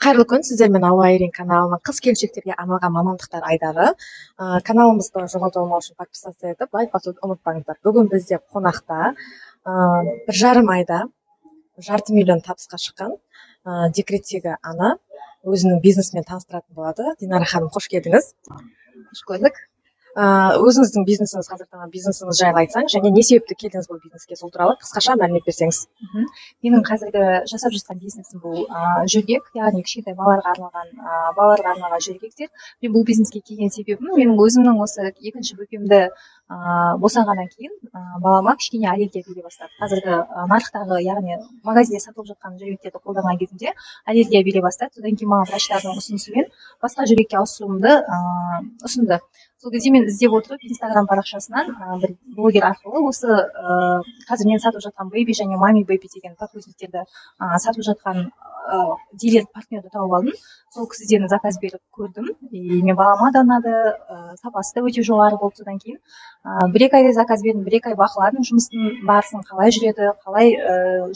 Қайырлы күн! Сіздермен Ауа Айрин каналының қыз келіншектерге арналған мамандықтар айдары. Каналымызды жоғалтып алмау үшін подписаться етіп, лайк басуды ұмытпаңыздар. Бүгін бізде қонақта 1,5 айда жарты миллион табысқа шыққан декреттегі ана өзінің бизнесімен таныстыратын болады. Динара ханым, қош келдіңіз! Қош көрдік. Өзіңіздің бизнесіңіз, қазіргі таңда бизнесіңіз жайлы айтсаңыз және не себепті келдіңіз бұл бизнеске, сол туралы қысқаша мәлімет берсеңіз. Менің қазіргі жасап жатқан бизнесім бұл жөргек, яғни кішкентай балаларға арналған жөргектер. Мен бұл бизнеске келген себебім, менің өзімнің осы екінші бөпемді босанғаннан кейін балама кішкене аллергия бере бастады. Қазіргі нарықтағы, яғни магазинде сатылып жатқан жөргектерді қолданған кезімде аллергия бере бастады. Содан кейін маған врачтардың ұсынысымен басқа жөргекке ауысуымды ұсынды. Сол кезде мен іздеп отырып, Инстаграм парақшасынан бір блогер арқылы осы қазір мен сатып жатқан Бэби және Мами Бэби деген подгузниктерді сатып жатқан дилер партнерді тауып алдым. Сол кісіден заказ беріп көрдім, и мен балама да ұнады, сапасы да өте жоғары болды. Содан кейін 1-2 айдай заказ бердім, 1-2 ай бақыладым жұмыстың барысын, қалай жүреді, қалай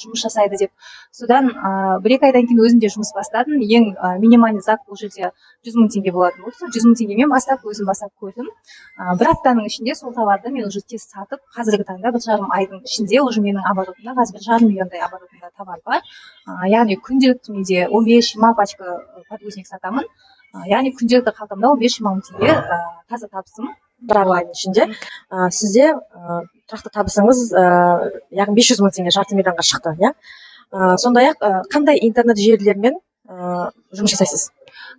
жұмыс жасайды деп. Содан 1-2 айдан кейін өзім де жұмыс бастадым. Ең минимальный заказ бұл жерде 100 000 теңге болатын болды. Сол 100 000 теңгемен бастап, өзім бастап көрдім. Бір аптаның ішінде сол товарды мен уже тез сатып, қазіргі таңда 1,5 айдың ішінде уже менің оборотымда қазір 1,5 миллиондай оборотымда товар бар. Яғни күнделікті менде 15-20 пачка подгузник сатамын. Яғни күнделікті қалтамда 15-20 мың теңге таза табысым. 1,5 айдың ішінде сізде тұрақты табысыңыз, яғни 500 000 теңге, жарты миллионға шықты, иә. Сондай ақ қандай интернет желілермен жұмыс жасайсыз?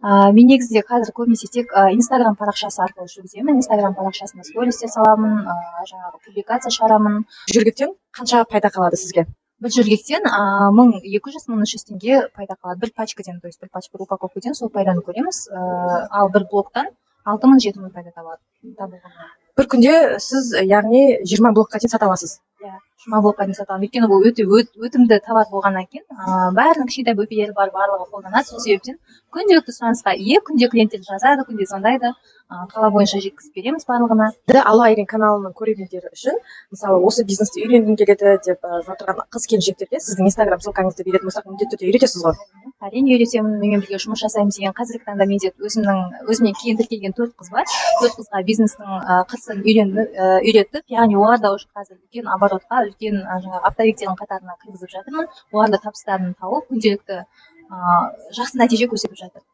Мен негізінде қазір көбінесе тек Инстаграм парақшасы арқылы жүргіземін. Инстаграм парақшасына стористер саламын, жаңағы публикация шығарамын. Жөргектен қанша пайда қалады сізге? Бір жөргектен 1200, 1300 теңге пайда қалады бір пачкадан, то есть бір пачка, бір упаковкадан сол пайданы көреміз. Ал бір блоктан 6000, 7000 пайда табады, табуға болады. Бір күнде сіз, яғни, 20 блокқа дейін сата аласыз? Иә, 20 блокқа дейін сата аламын, өйткені бұл өте өтімді товар болғаннан кейін, бәрінің кішкентай бөпелері бар, барлығы қолданады. Сол себептен күнделікті сұранысқа ие, күнде клиенттер жазады, күнде звондайды, қала бойынша жеткізіп береміз барлығына. Алло Айрин каналының көрермендері үшін, мысалы, осы бизнесті үйренгім келеді деп отырған қыз келіншектерге сіздің Инстаграм ссылкаңызды беретін болсақ, міндетті түрде үйретесіз ғой? Әрине, үйретемін. Менімен бірге жұмыс жасаймын деген, қазіргі таңда менде өзімнің өзімнен кейін тіркелген төрт қыз бар. Төрт қызға бизнестің қыр үйреттік, яғни олар да уже қазір үлкен оборотқа, үлкен жаңағы оптовиктердің қатарына кіргізіп жатырмын. Олар да табыстарын тауып, күнделікті жақсы нәтиже көрсетіп жатыр.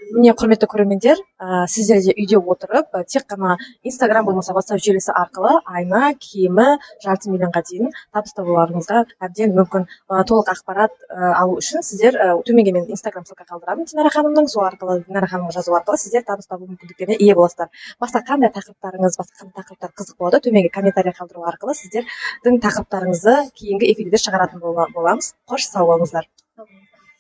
Міне, құрметті көрермендер, сіздер де үйде отырып, тек қана Инстаграм болмаса WhatsApp желісі арқылы айына кемі жарты миллионға дейін табыс табуларыңызға әбден мүмкін. Толық ақпарат алу үшін сіздер төменге мен Инстаграм ссылка қалдырамын Динара ханымның. Сол арқылы, Динара ханымға жазу арқылы сіздер табыс табу мүмкіндіктеріне ие боласыздар. Басқа қандай тақырыптарыңыз, басқа қандай тақырыптар қызық болады, төменге комментарий қалдыру арқылы сіздердің тақырыптарыңызды кейінгі эфирде шығаратын боламыз. Қош, сау болыңыздар!